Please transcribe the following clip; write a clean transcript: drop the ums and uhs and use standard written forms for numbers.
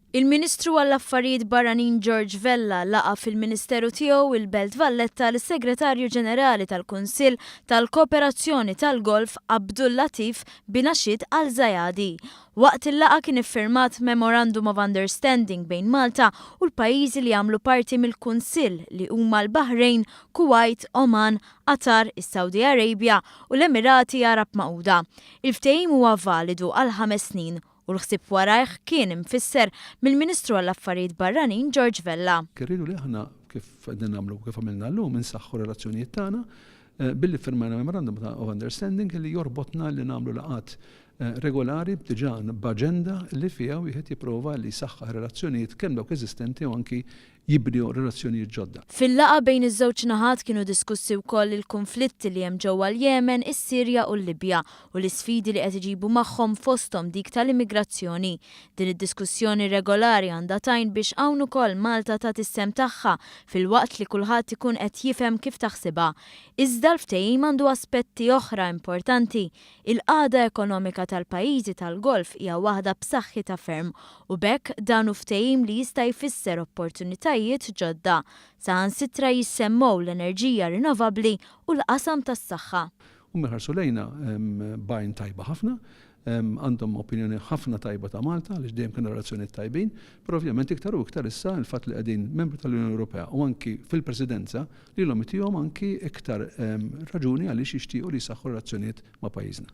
Il-Ministru għall-Affarijiet Barranin George Vella laqa' fil-Ministeru tiegħu il-Belt Valletta lis-Segretarju Ġenerali tal-Kunsill tal-Kooperazzjoni tal-Golf Abdul Latif bin Ashid Al Zayadi. Waqt il-laqgħa kien iffirmat Memorandum of Understanding bejn Malta u l-pajjiżi li jagħmlu parti mill-Kunsill li huma l-Bahrain, Kuwait, Oman, Qatar, is-Saudi Arabia u l-Emirati Għarab Magħquda. Il-ftehim huwa validu għal ħames snin u l-ħsieb warajh kien imfisser mill-Ministru għall-Affarijiet Barranin George Vella. Irridu li aħna, kif qegħdin nagħmlu u kif għamilna llum, insaħħu r-relazzjonijiet tagħna billi ffirmajna Memorandum of Understanding li jorbotna li nagħmlu laqgħat regolari diġà b'aġenda li fiha wieħed jipprova li jsaħħaħ relazzjonijiet kemm dawk eżistenti u anki jibni relazzjonijiet ġodda. Fil-laqgħa bejn iż-żewġ naħat kienu diskussi wkoll il-kunflitti li hemm ġewwa l-Jemen, is-Sirja u l-Libja u l-isfidi li qed iġibu magħhom fosthom dik tal-immigrazzjoni. Din id-diskussjoni regolari għandha tgħin biex hawn ukoll Malta tagħti s-sehem tagħha filwaqt li kulħadd ikun qed jifhem kif taħsibha. Iżda l-ftehim għandu aspetti oħra importanti. Il-qagħda ekonomika tal-pajjiżi tal-Golf hija waħda b'saħħitha ferm u b'hekk dan hu ftehim li jista' jfisser opportunitajiet ġodda. Saħansitra jissemmew l-enerġija rinnovabbli u l-qasam tas-saħħa. Huma jħarsu lejna b'għajn tajba ħafna, għandhom opinjoni ħafna tajba ta' Malta għaliex dejjem kellna relazzjonijiet tajbin, però ovvjament iktar u iktar issa l-fatt li qegħdin membru tal-Unjoni Ewropea u anki fil-Presidenza lilhom itihom anki iktar raġuni għaliex jixtiequ li jsaħħu relazzjonijiet ma' pajjiżna.